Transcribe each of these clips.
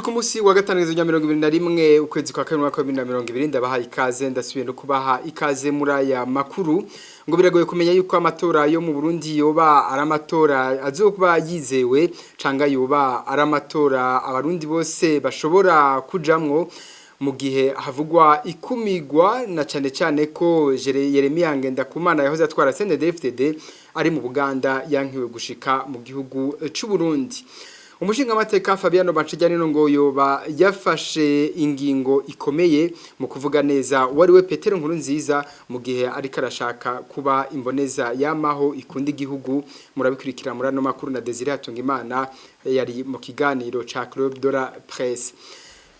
Turi ku munsi wa gatanu w'izina 21 ukwezi kwa kabiri umwaka wa 2020. Ndabaha ikaze, ndasubiye no kubaha ikaze muri aya makuru. Ngo biragoye kumenya yuko amatora yo mu Burundi yoba ari amatora azokuba yizewe canga yoba ari amatora abarundi bose bashobora kujamwo, mu gihe havugwa ikumigwa, na cane cane ko Yeremiya Ngendakumana yahoze atwara CNDD-FDD ari mu Buganda, yankiwe gushika mu gihugu c'u Burundi. Umushingamateka Fabiano Bancijyanino ngo yoba yafashe ingingo ikomeye mu kuvuga neza wari we Petero Nkurunziza, mu gihe ariko arashaka kuba imboneza yamaho ikunda igihugu. Murabikurikira muri ano makuru na Desire Hatungimana yari mu kiganiro ca Club de la Presse.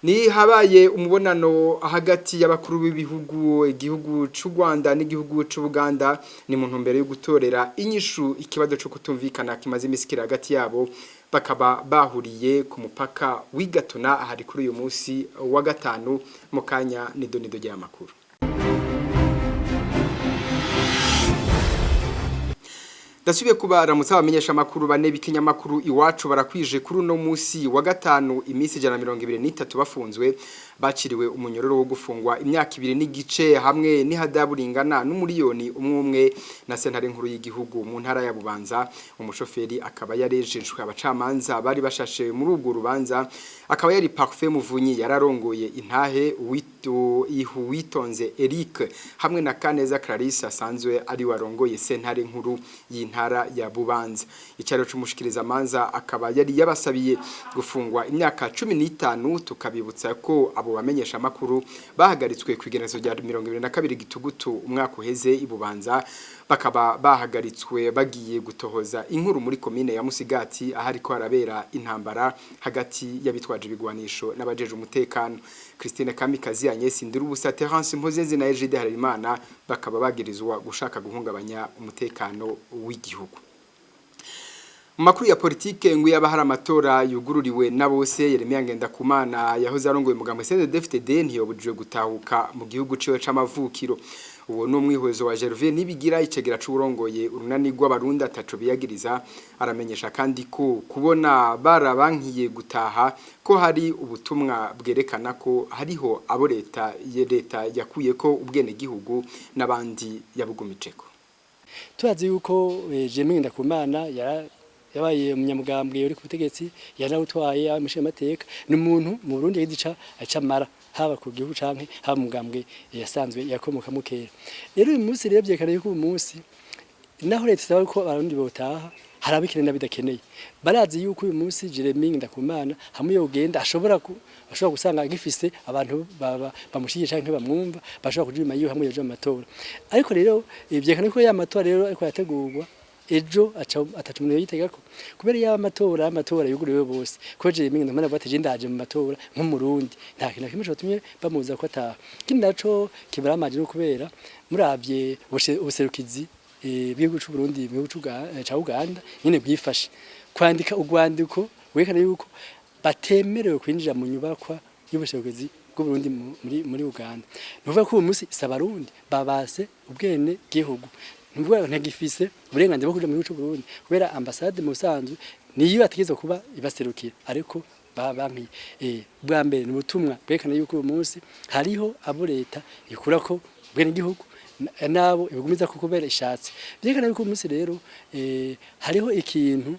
Ni habaye umubonano hagati y'abakuru b'ibihugu, igihugu c'u Rwanda n'igihugu c'u Buganda, ni mu ntumbero yo gutorera inyishu ikibazo cyo kutumvikana kimaze imisi kiri hagati yabo. Bakaba bahuriye ku mupaka w'igatuna hari kuri uyu munsi wa gatanu. Mu kanya nido nido ry'amakuru. Ndasubiye kubaramutsa. Abamenyesha makuru bane b'ikinyamakuru Iwacu barakwije kuri uno munsi wa gatanu iminsi 123 bafunzwe. Baciriwe umunyororo wo gufungwa imyaka 2 n'igice hamwe n'ihadabu ringana n'umuriyoni umwe umwe na sentare nkuru y'igihugu mu ntara ya Bubanza. Umushoferi akaba yarejejwe. Abacamanza bari bashashe muri urwo rubanza akaba yari Parfait Muvunyi yararongoye intahe, Ihuwitonze Eric hamwe na Kaneza Clarisse asanzwe ari warongoye sentare nkuru y'intara ya Bubanza. Icaro c'umushikiriza manza akaba yari yabasabiye gufungwa imyaka 15. Tukabibutsa ko abo bamenyesha makuru bahagaritswe ku igenekerezo rya 22 gitugutu umwaka uheze ibubanza. Bakaba bahagaritswe bagiye gutohoza inkuru muri komine ya Musigati, ahari ko harabera intambara hagati y'abitwaje ibigwanisho n'abajeje umutekano. Christine Kamikazi, Agnes Ndirubusa, Terence Mpozenzi na Egide Harerimana bakaba bagirizwa gushaka guhungabanya umutekano w'igihugu. Mu makuru ya politike, ngo yaba hari amatora yugururiwe na bose, Yeremiya Ngendakumana yahoze arongoye umugambi CNDD-FDD ntiyobujijwe gutahuka mu gihugu ciwe c'amavukiro. Uwo ni umwihwezo wa Gervais Nibigira, icegera c'urongoye urunani rw'abarundi ataco biyagiriza. Aramenyesha kandi ko kubona barabankiye gutaha ko hari ubutumwa bwerekana ko hariho abo leta yakuye ko ubwene gihugu n'abandi yabugumijeko. Turazi yuko Jeremy Ngendakumana yabaye umunyamugambwe uri ku butegetsi, yarawutwaye amushinga amateka. Ni umuntu mu Burundi yagize ica acamara, haba ku gihugu canke haba mu mugambwe yasanzwe yakomokamo kera. Rero uyu munsi rero vyerekana yuko uyu munsi naho leta isaba ko abarundi botaha, hari abikeneye n'abidakeneye. Barazi yuko uyu munsi Jeremy Ngendakumana hamwe yogenda ashobora gusanga agifise abantu bamushigiye canke bamwumva, bashobora kuja inyuma yiwe hamwe yoja mu matora. Ariko rero vyerekana ko ya matora rero ariko yategurwa ejo ataca umuntu yitegako, kubera yaba amatora yuguriwe bose, ko Jeremy Ngendakumana avuga ati: "Je ndaje mu matora nk'umurundi", nta kintu na kimwe cotumye bamubuza ko ataha. Ikindi naco kibaramaje no kubera muravye ubuserukizi bw'igihugu c'u Burundi mu gihugu ca Uganda nyene bwifashe kwandika urwandiko rwerekana yuko batemerewe kwinjira mu nyubakwa y'ubuserukizi bw'u Burundi muri Uganda. Ni ukuvuga ko uyu munsi si abarundi babase ubwene gihugu, ni ukuvuga ntagifise uburenganzira bwo kuja mu gihugu c'u Burundi, kubera ambasade mu busanzwe niyo bategerezwa kuba ibaserukira, ariko bankiye. Bwa mbere ni ubutumwa bwerekana yuko uyu munsi hariho abo leta ikurako ubwene gihugu nabo ibigumiza ko kubera ishatse. Byerekana yuko uyu munsi rero hariho ikintu,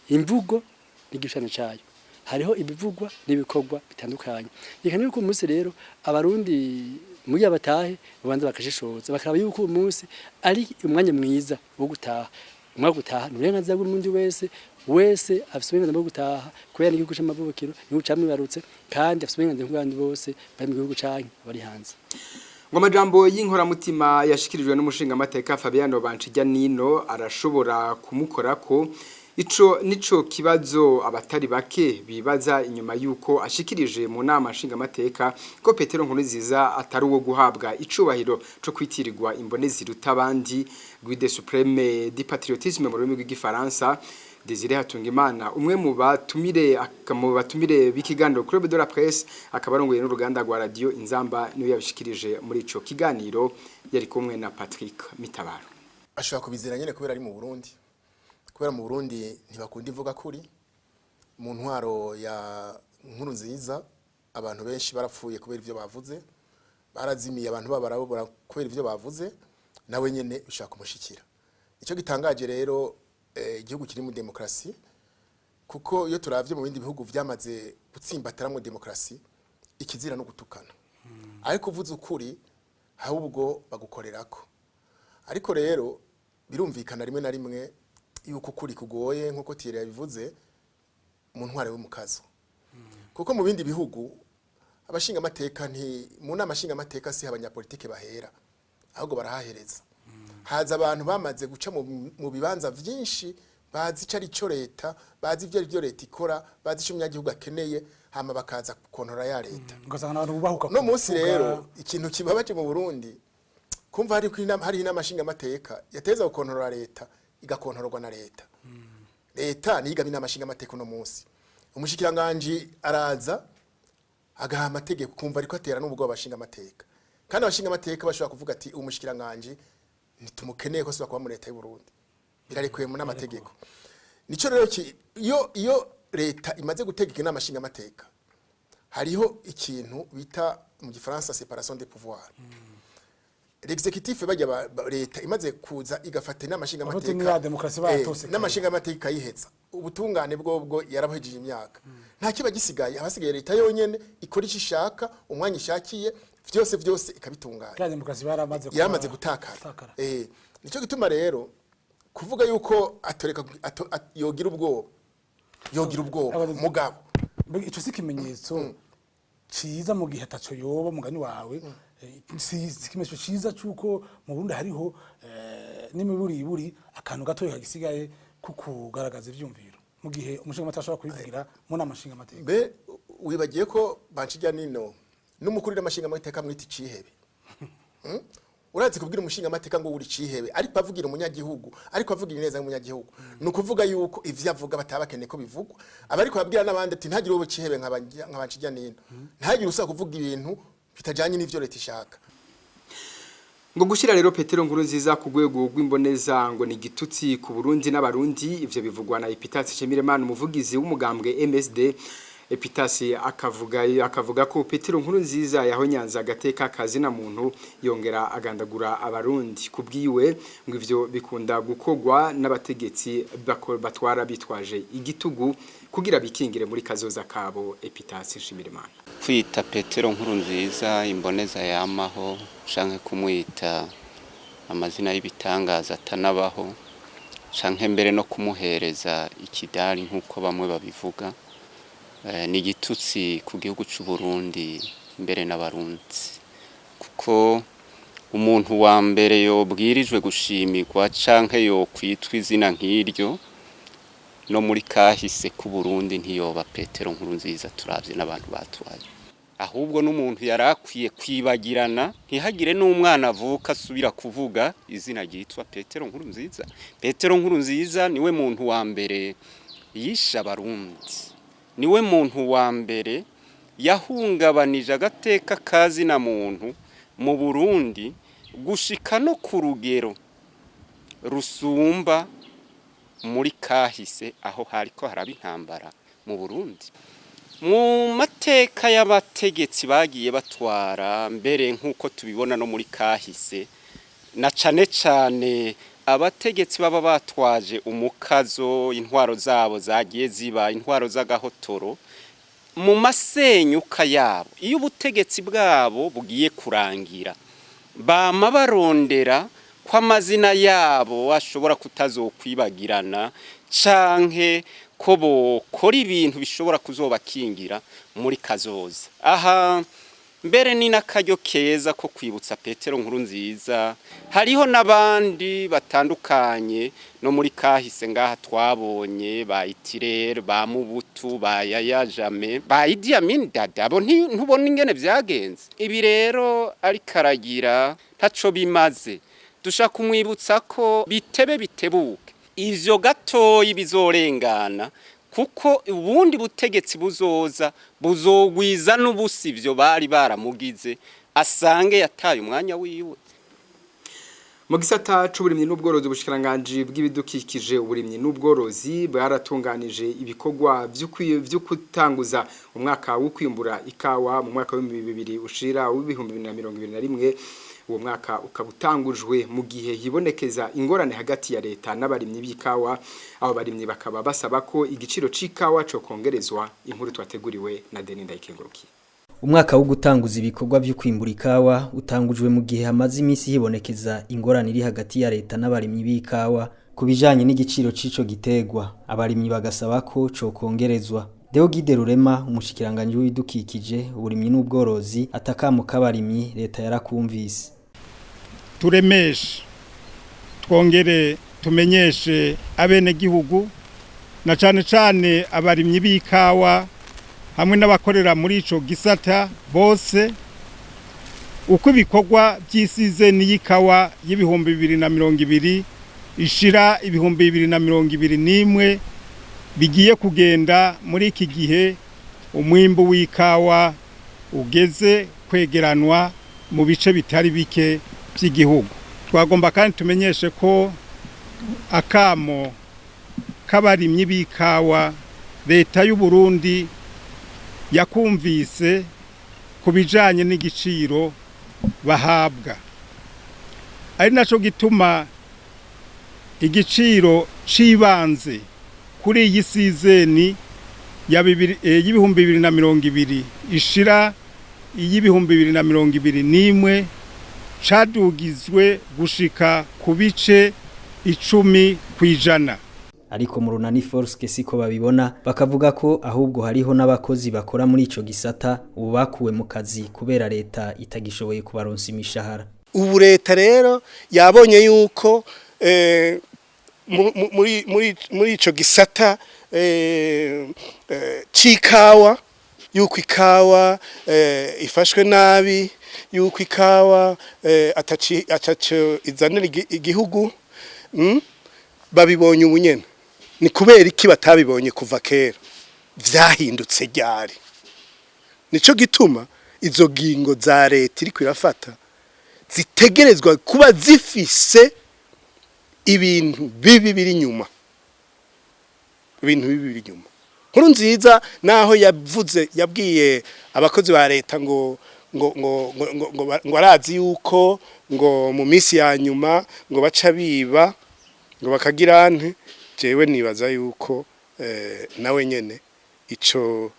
imvugo n'igishushanyo cayo, hariho ibivugwa n'ibikorwa bitandukanye. Byerekana yuko uyu munsi rero abarundi muri abatahe babanza bakashishoza, bakaraba yuko uyu munsi ari umwanya mwiza wo gutaha. Umwanya wo gutaha ni uburenganzira bw'umurundi wese. Wese afise uburenganzira bwo gutaha kubera n'igihugu c'amavukiro, igihugu camwibarutse, kandi afise uburenganzira nk'abandi bose bari mu gihugu canke bari hanze. Ngo amajambo y'inkoramutima yashikirijwe n'umushingamateka Fabiano Bancijyanino arashobora kumukorako. Ico nico kibazo abatari bake bibaza inyuma yuko ashikirije mu nama nshingamateka ko Petero Nkurunziza atari uwo guhabwa icubahiro co kwitirirwa imbonezi ziruta abandi, guide suprême du patriotisme mu rurimi rw'igifaransa. Desire Hatungimana, umwe mu batumire b'ikiganiro Club de la Presse, akaba arongoye n'uruganda rwa radio Inzamba, niwe yabishikirije muri ico kiganiro. Yari kumwe na Patrick Mitabaro. Ashobora kubizira nyene kubera ari mu Burundi, kubera mu Burundi ntibakunda ivuga kuri mu ntwaro ya Nkuru Nziza, abantu benshi barapfuye kubera ivyo bavuze, barazimiye, abantu babarabura kubera ivyo bavuze, nawe nyene bishaka kumushikira. Ico gitangaje rero, igihugu kiri mu demokarasi, kuko iyo turavye mu bindi bihugu vyamaze gutsimbataramwo demokarasi, ikizira no gutukana, ariko uvuze ukuri ahubwo bagukorerako. Ariko rero birumvikana rimwe na rimwe yuko ukuri kugoye, nk'uko Thierry yabivuze, mu ntware w'umukazo, kuko mu bindi bihugu abashinga amateka, nti mu nama nshinga amateka si abanyapolitike bahera, ahubwo barahahereza, haza abantu bamaze guca mu bibanza vyinshi, bazi ico ari cyo leta, bazi ivyo ari byo leta ikora, bazi ico umunyagihugu akeneye, hama bakaza kontora ya leta. Ugasanga abantu bubahuka No munsi kuvuga. Rero ikintu kibabaje mu Burundi, kumva hari inama, hari inama nshinga amateka yateza gukontorora leta, igakontororwa na leta. Leta niyigaba inama nshinga amateka. Uno munsi umushikiranganje araza agaha amategeko, kumva ariko atera n'ubwo abashinga amateka, kandi abashinga amateka bashobora kuvuga ati umushikiranganje ntitumukeneye ko asubira kuba muri leta y'u Burundi, birarekuye mu n'amategeko. Nico rero iyo leta imaze gutegeka inama nshinga amateka, hariho ikintu bita mu gifaransa séparation des pouvoirs. L'exécutif bajya leta imaze kuza igafata inama nshinga Bafata amateka ya demokarasi bayatosekaye. Inama nshinga amateka ikayiheza, ubutungane bwobwo yarabuhejeje imyaka, nta kiba gisigaye, abasigaye leta yonyene ikora icyo ishaka umwanya ishakiye, vyose vyose ikabitunganya. Ya demokarasi baramaze Yaramaze gutakara. Gutakara. Nico gituma rero kuvuga yuko atoreka yogira ubwoba, yogira ubwoba mugabo. Mbega ico si ikimenyetso ciza mu gihe ataco yoba mugani wawe? Si ikimenyetso ciza c'uko mu Burundi hariho n'imiburiburi akantu gatoya kagisigaye ko kugaragaza ivyumviro, mu gihe umushingamateka ashobora kubivugira mu nama nshingamateka? Mbe wibagiye ko banshijya nino n'umukuru w'amashinga amateka mwita icihebe? Urazi kubwira umushinga amateka ngo uri cihebe, ariko avugira umunyagihugu, ariko avugira neza y'umunyagihugu, ni ukuvuga yuko ivyo avuga bataba bakeneye ko bivugwa, aba ariko babwira n'abandi ati ntagire uwo cihebe nka banshijya nino, ntagire usaba kuvuga ibintu bitajanye n'ivyo leta ishaka. Ngo gushira rero Petero Nkurunziza ku rwego rw'imboneza ngo ni igitutsi ku Burundi n'abarundi. Ivyo bivugwa na Epitasi Nshimirimana, umuvugizi w'umugambwe MSD. Epitasi akavuga ko Petero Nkurunziza yahonyanze agateka kazina muntu, yongera agandagura abarundi. Kubwiwe ngo ivyo bikunda gukogwa n'abategetsi batwara bitwaje igitugu kugira bikingire muri kazoza kabo. Epitasi Nshimirimana. Kwita Petero Nkurunziza imboneza yamaho canke kumwita amazina y'ibitangaza atanabaho, canke mbere no kumuhereza ikidari nk'uko bamwe babivuga, ni igitutsi ku gihugu c'u Burundi mbere n'abarundi, kuko umuntu wa mbere yobwirijwe gushimirwa canke yokwitwa izina nk'iryo no muri kahise k'u Burundi ntiyoba Petero Nkurunziza, turavye n'abantu batwaye. Ahubwo n'umuntu yarakwiye kwibagirana, ntihagire n'umwana avuka asubira kuvuga izina ryitwa Petero Nkurunziza. Petero Nkurunziza niwe muntu wa mbere yishe abarundi, niwe muntu wa mbere yahungabanije agateka kazina muntu mu Burundi, gushika no ku rugero rusumba muri kahise aho hariko haraba intambara mu Burundi. Mu mateka y'abategetsi bagiye batwara mbere, nk'uko tubibona no muri kahise, na cane cane abategetsi baba batwaje umukazo, intwaro zabo zagiye ziba intwaro z'agahotoro, mu masenyuka yabo, iyo ubutegetsi bwabo bugiye kurangira, bama barondera ko amazina yabo ashobora kutazokwibagirana, canke ko bokora ibintu bishobora kuzobakingira muri kazoza. Aha mbere ni n'akaryo keza ko kwibutsa Petero Nkurunziza, hariho n'abandi batandukanye no muri kahise ngaha twabonye, ba Itirere, ba Mubutu, ba Yaya Jame, ba Idi Amin Dada, abo ntubona ingene vyagenze. Ibi rero ariko aragira ntaco bimaze. Dushaka kumwibutsa ko bitebe bitebuke, ivyo gatoyi bizorengana, kuko ubundi butegetsi buzoza buzogwiza n'ubusi ivyo bari baramugize, asange yataye umwanya wiwe. Mu gisata c'uburimyi n'ubworozi, ubushikiranganje bw'ibidukikije, uburimyi n'ubworozi bwaratunganije ibikorwa vyo kutanguza umwaka wo kwimbura ikawa mu mwaka w'2000 ushira w'2021. Uwo mwaka ukaba utangujwe mu gihe hibonekeza ingorane hagati ya leta n'abarimyi b'ikawa. Abo barimyi bakaba basaba ko igiciro c'ikawa co kongerezwa. Inkuru twateguriwe na Denis Ndayikengurukiye. Umwaka wo gutanguza ibikorwa vyo kwimbura ikawa utangujwe mu gihe hamaze iminsi hibonekeza ingorane iri hagati ya leta n'abarimyi b'ikawa ku bijanye n'igiciro c'ico gitegwa, abarimyi bagasaba ko cokongerezwa. Deogide Rurema, umushikiranganji w'ibidukikije, uburimyi n'ubworozi, atakamo k'abarimyi leta yarakumvise. Turemeshe, twongere tumenyeshe abenegihugu na cane cane abarimyi b'ikawa hamwe n'abakorera muri ico gisata bose uko ibikorwa by'isizeni y'ikawa y'2020 ishira 2021 bigiye kugenda muri iki gihe umwimbu w'ikawa ugeze kwegeranwa mu bice bitari bike by'igihugu. Twagomba kandi tumenyeshe ko akamo k'abarimyi b'ikawa leta y'u Burundi yakumvise ku bijanye n'igiciro bahabwa, ari naco gituma igiciro cibanze kuri iyi sizeni ya 2020 ishira iy'ibihumbi 2021 cadugizwe gushika ku bice 10%. Ariko mu runani Forske siko babibona, bakavuga ko ahubwo hariho n'abakozi bakora muri ico gisata ubu bakuwe mu kazi kubera leta itagishoboye kubaronsa imishahara. Ubu leta rero yabonye yuko muri ico gisata c'ikawa, yuko ikawa ifashwe nabi, yuko ikawa ataco izanira igihugu. Babibonye ubu nyene. Ni kubera iki batabibonye kuva kera? Vyahindutse ryari? Nico gituma izo ngingo za leta iriko irafata zitegerezwa kuba zifise ibintu bibi biri inyuma, ibintu bibi biri inyuma. Nkuru nziza naho yavuze, yabwiye abakozi ba leta ngo arazi yuko ngo mu minsi ya nyuma ngo baca biba, ngo bakagira nte. Jewe nibaza yuko nawe nyene ico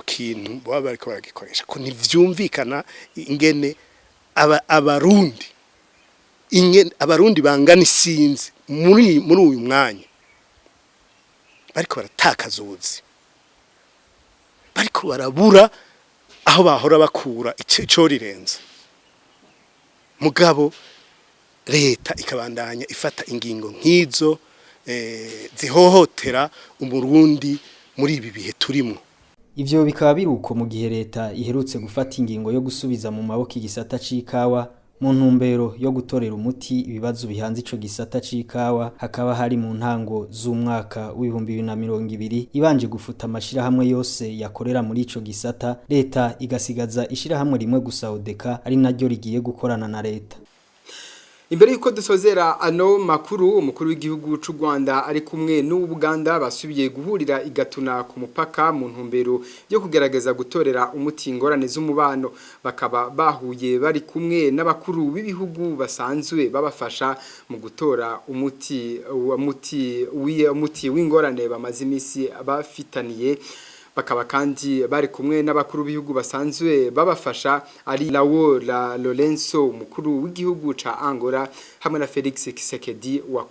kintu baba bariko baragikoresha, ko ntivyumvikana ingene abarundi, ingene abarundi bangana isinzi muri uyu mwanya bariko baratakaza ubuzi, bariko barabura aho bahora bakura ico rirenze, mugabo leta ikabandanya ifata ingingo nk'izo zihohotera umurundi muri ibi bihe turimo. Ivyo bikaba biruko mu gihe leta iherutse gufata ingingo yo gusubiza mu maboko igisata c'ikawa mu ntumbero yo gutorera umuti ibibazo bihanze ico gisata c'ikawa. Hakaba hari mu ntango z'umwaka w'2020 ibanje gufuta amashirahamwe yose yakorera muri ico gisata, leta igasigaza ishirahamwe rimwe gusa, ODECA, ari naryo rigiye gukorana na leta. Imbere yuko dusozera ano makuru, umukuru w'igihugu c'u Rwanda ari kumwe n'Ubuganda basubiye guhurira igatuna ku mupaka mu ntumbero yo kugerageza gutorera umuti ingorane z'umubano. Bakaba bahuye bari kumwe n'abakuru b'ibihugu basanzwe babafasha mu gutora umuti w'ingorane bamaze imisi bafitaniye. Bakaba kandi bari kumwe n'abakuru b'ibihugu basanzwe babafasha, ari João Lourenço, umukuru w'igihugu ca Angola, hamwe na Felix Tshisekedi wa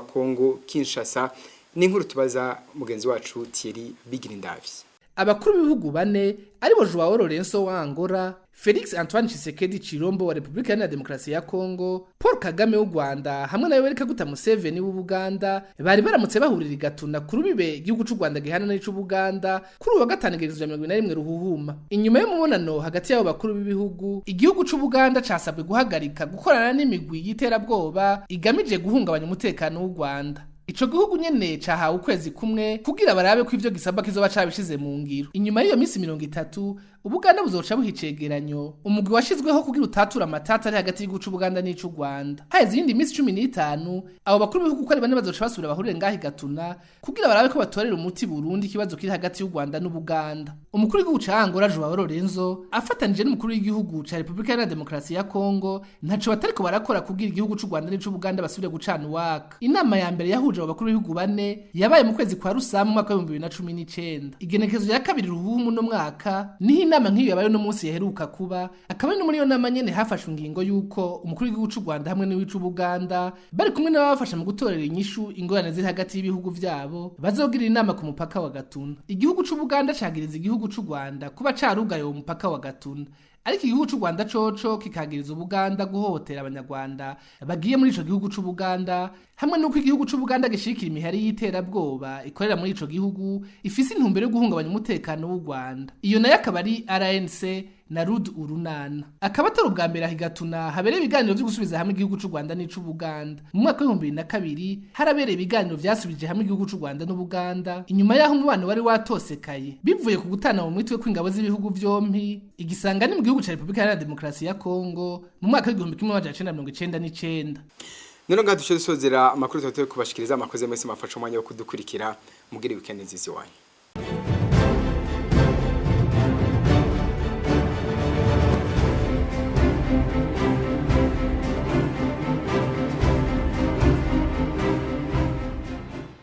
Congo Kinshasa. N'inkuru tubaza mugenzi wacu Thierry Bigirindavi. Abakuru b'ibihugu bane aribo João Lourenço wa Angola, Felix Antoine Tshisekedi Chilombo wa Republika Iharanira Demokarasi ya Kongo, Paul Kagame w'u Rwanda hamwe na Yoweri Kaguta Museveni w'Ubuganda, bari baramutse bahurira i Gatuna ku rubibe igihugu c'u Rwanda gihana n'ic'Ubuganda kuri uwa gatanu igerekezo rya 21 Ruhuhuma. Inyuma y'umubonano hagati y'abo bakuru b'ibihugu, igihugu c'Ubuganda casabwe guhagarika gukorana n'imigwi y'iterabwoba igamije guhungabanya umutekano w'u Rwanda. Ico gihugu nyene cahawe ukwezi kumwe kugira barabe ko ivyo gisabwa kizoba cabishize mu ngiro. Inyuma y'iyo minsi 30, Ubuganda buzoca buha icegeranyo umugwi washizweho kugira utatura amatata ari hagati y'igihugu c'Ubuganda n'ic'u Rwanda. Haheze iyindi minsi 15, abo bakuru b'ibihugu uko ari bane bazoca basubira bahurire ngaho i Gatuna kugira barabe ko batorera umuti Burundi ikibazo kiri hagati y'u Rwanda n'Ubuganda. Umukuru w'igihugu ca Angola Joao Lorenzo afatanije n'umukuru w'igihugu ca Republika Iharanira Demokarasi ya Kongo ntaco batariko barakora kugira igihugu c'u Rwanda n'ic'Ubuganda basubire gucana uwaka. Inama ya mbere yahuje abo bakuru b'ibihugu bane yabaye mu kwezi kwa Rusama mu mwaka w'2019. Igenekerezo rya 2 Ruhuhuma uno mwaka niho inama nk'iyo yabaye uno munsi yaheruka kuba, akaba ari no muri iyo nama nyene hafashwe ingingo y'uko umukuru w'igihugu c'u Rwanda hamwe n'uw'ic'Ubuganda bari kumwe n'ababafasha mu gutorera inyishu ingorane ziri hagati y'ibihugu vyabo bazogira inama ku mupaka wa Gatuna. Igihugu c'Ubuganda cagiriza igihugu c'u Rwanda kuba carugaye uwo mupaka wa Gatuna, ariko igihugu c'u Rwanda coco kikagiriza Ubuganda guhohotera Abanyarwanda bagiye muri ico gihugu c'Ubuganda, hamwe n'uko igihugu c'Ubuganda gishigikira imihari y'iterabwoba ikorera muri ico gihugu ifise intumbero yo guhungabanya umutekano w'u Rwanda. Iyo nayo akaba ari RNC na RUD Urunana. Akaba atari ubwa mbere aho i Gatuna habereye ibiganiro vyo gusubiza hamwe igihugu c'u Rwanda n'ic'Ubuganda. Mu mwaka w'2002 harabereye ibiganiro vyasubije hamwe igihugu c'u Rwanda n'Ubuganda inyuma y'aho umubano wari watosekaye bivuye ku gutana mu mitwe kw'ingabo z'ibihugu vyompi igisanga ni mu gihugu ca Republika Iharanira Demokarasi ya Kongo mu mwaka w'1999. None ngaha duce dusozera amakuru twari kubashikiriza. Amakoze mwese mafashe umwanya wo kudukurikira, mugire weekend nziza iwanyu.